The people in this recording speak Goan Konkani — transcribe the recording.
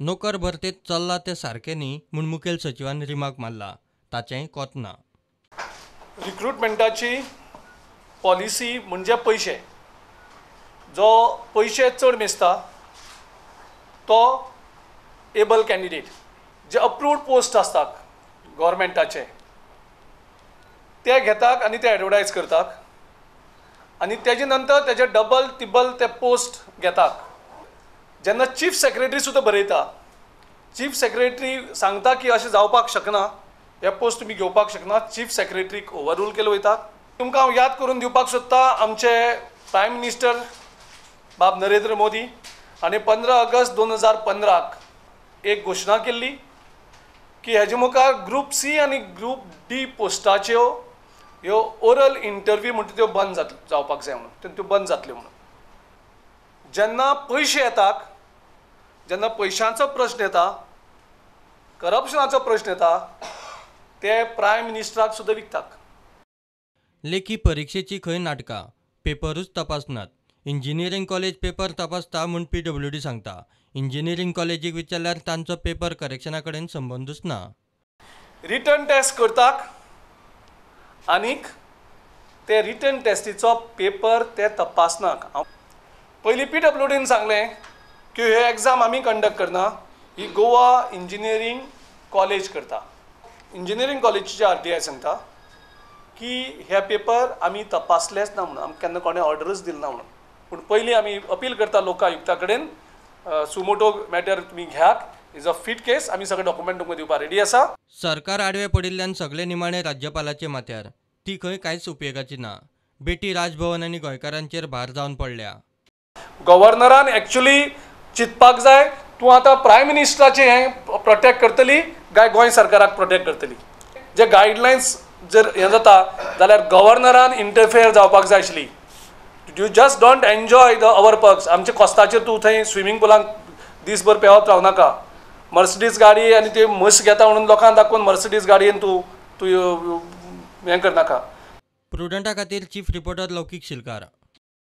नोकर भरतेत चल्ला तें सारकें न्ही म्हूण मुखेल सचिवान रिमार्क मारला, ताचेंय कोत ना. रिक्रुटमेंटाची पॉलिसी म्हणजे पयशे, जो पयशे चड मेजता तो एबल कॅन्डिडेट. जे अप्रूव्ड पोस्ट आसतात गव्हर्मेंटाचे ते घेतात आनी ते एडवर्टायज करतात आनी तेजे नंतर तेजे डबल टिबल ते पोस्ट घेतात. जेन्ना चीफ सेक्रेटरी सुद्दां बरयता, चीफ सेक्रेटरी सांगता की अशें जावपाक शकना, हे पोस्ट तुमी घेवपाक शकना, चीफ सेक्रेटरीक ओवररूल केलो वयता. तुमकां हांव याद करून दिवपाक सोदता, आमचे प्रायम मिनिस्टर बाब नरेंद्र मोदी आनी 15 ऑगस्ट 2015 एक घोशणा केल्ली की हेजे मुखार ग्रूप सी आनी ग्रूप डी पोस्टाच्यो ह्यो ओरल इंटरव्यू म्हणटा त्यो बंद जावपाक जाय म्हणून, त्यो बंद जातल्यो म्हणून. जेन्ना पयशे येतात, जेन्ना पयशांचो प्रश्न येता, करप्शनाचो प्रश्न येता, ते प्रायम मिनिस्टराक सुद्दां विकतात. लेखी परिक्षेची खंय नाटकां, पेपरूच तपासनात. इंजिनियरींग कॉलेज पेपर तपासता म्हूण PWD सांगता. इंजिनियरींग कॉलेजीक विचारल्यार तांचो पेपर करेक्शना कडेन संबंदूच ना. रिटर्न टेस्ट करतात आनीक ते रिटर्न टेस्टीचो पेपर ते तपासनात. पयलीं PWDन सांगलें की हे एग्जाम आमी कंडक्ट करना, ही गोवा इंजिनियरींग कॉलेज करता. इंजिनियरींग कॉलेजीचे RTI सांगता की हे पेपर आमी तपासलेच ना म्हणून, आमकां केन्ना कोणें ऑर्डरूच दिली ना म्हणून. पूण पयलीं आमी अपील करता लोकायुक्ता कडेन, सुमोटो मॅटर तुमी घेयात, is a fit केस, आमी सगळे डॉक्युमेंट तुमकां दिवपाक रेडी आसा. सरकार आडवे पडिल्ल्यान सगळे निमाणे राज्यपालाचे माथ्यार, ती खंय कांयच उपयोगाची ना. बेटी राजभवन आनी गोंयकारांचेर भार जावन पडल्या. गव्हर्नरान एक्चुअली चिंतपाक जाय, तूं आतां प्रायम मिनिस्टराचें हें प्रोटेक्ट करतली काय गोंय सरकाराक प्रोटेक्ट करतली? जे गायडलायन्स जर हें जाता जाल्यार गव्हर्नरान इंटरफेयर जावपाक जाय आशिल्ली. You just don't enjoy the our perks. आमच्या कोस्ताचेर तूं थंय स्विमींग पुलांत दीसभर पेंवत रावनाका. मर्सिडीज गाडी आनी त्यो म्हस घेता म्हणून लोकांक दाखोवन मर्सिडीज गाडयेन तूं तूं हें करनाका. प्रुडंटा खातीर चीफ रिपोर्टर लौकीक शिलकार.